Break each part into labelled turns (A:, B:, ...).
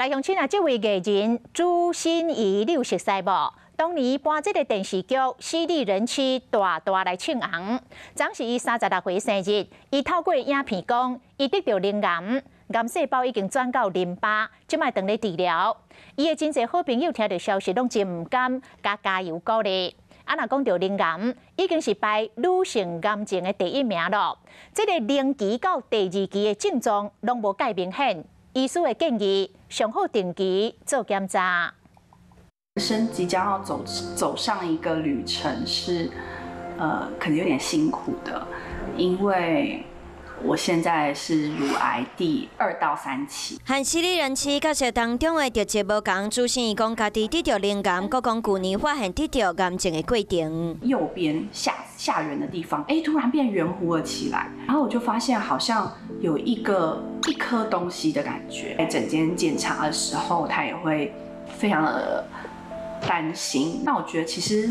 A: 來鄉親啊，這位藝人朱芯儀，你有熟似無？當年搬這個電視劇《犀利人妻》大大來唱紅。昨是伊36歲生日，伊透過影片講，伊得著乳癌，癌細胞已經轉到淋巴，這擺當咧治療。伊的真濟好朋友聽著消息，攏真毋甘，共加油鼓勵。啊，若講著乳癌，已經是排女性癌症的第一名囉。這個零期到第二期的症狀攏無蓋明顯，醫師會建議上好定期做檢查。
B: 人生即將要走上一個旅程是，可能有點辛苦的，因為我現在是乳癌第二到三期。
C: 和犀利人妻角色當中的特質無仝，朱芯儀講家己得著乳癌，閣講舊年發現得著癌症的過程。
B: 右邊下下緣的地方，哎，突然變圓弧了起來，然後我就發現好像有一顆東西的感覺。在診間檢查的時候，他也會非常的擔心。那我覺得其實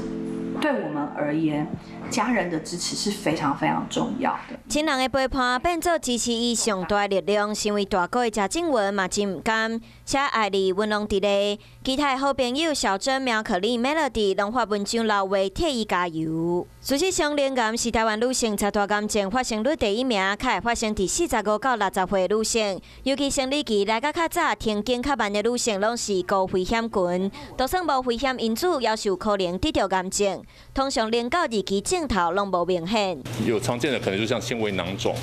B: 對我們而言，家人的支持是非常非常重要的。
C: 親人的陪伴變做支持伊上大力量。身為大哥的謝靜文嘛真毋甘，寫愛你阮攏佇咧。其他好朋友小珍、苗可麗、Melody 攏發文章留話替伊加油。事實上，乳癌是台灣女性十大癌症發生率第一名，較會發生佇45到60歲女性，尤其生理期來甲較早、停經較慢的女性，攏是高危險群。就算無危險因子，也是有可能得著癌症。通常零到二期症頭攏無明顯。
D: 有常見的可能就像纖維囊腫，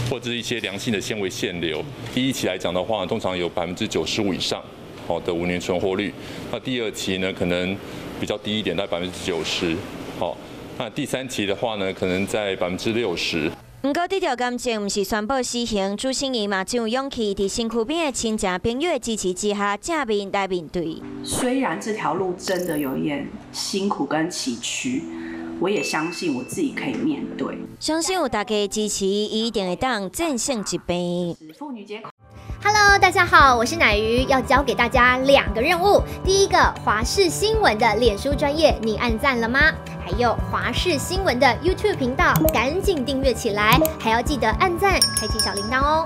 D: 或者一些良性的纖維腺瘤。第一期來講的話，通常有95%以上好的5年存活率。那第二期呢，可能比較低一點，大概90%。好，那第三期的話呢，可能在60%。
C: 毋過得著癌症毋是宣布死刑，朱芯儀嘛真有勇氣，佇身軀邊的親情朋友的支持之下，正面來面對。
B: 雖然這條路真的有點辛苦跟崎嶇，我也相信我自己可以面對。
C: 相信有大家的支持，伊一定會當戰勝疾病。
B: 婦女節
E: Hello，大家好，我是奶魚，要交給大家兩個任務。第一個，華視新聞的臉書專頁，你按讚了嗎？還有華視新聞的 YouTube 頻道，趕緊訂閱起來，還要記得按讚，開啟小鈴鐺哦。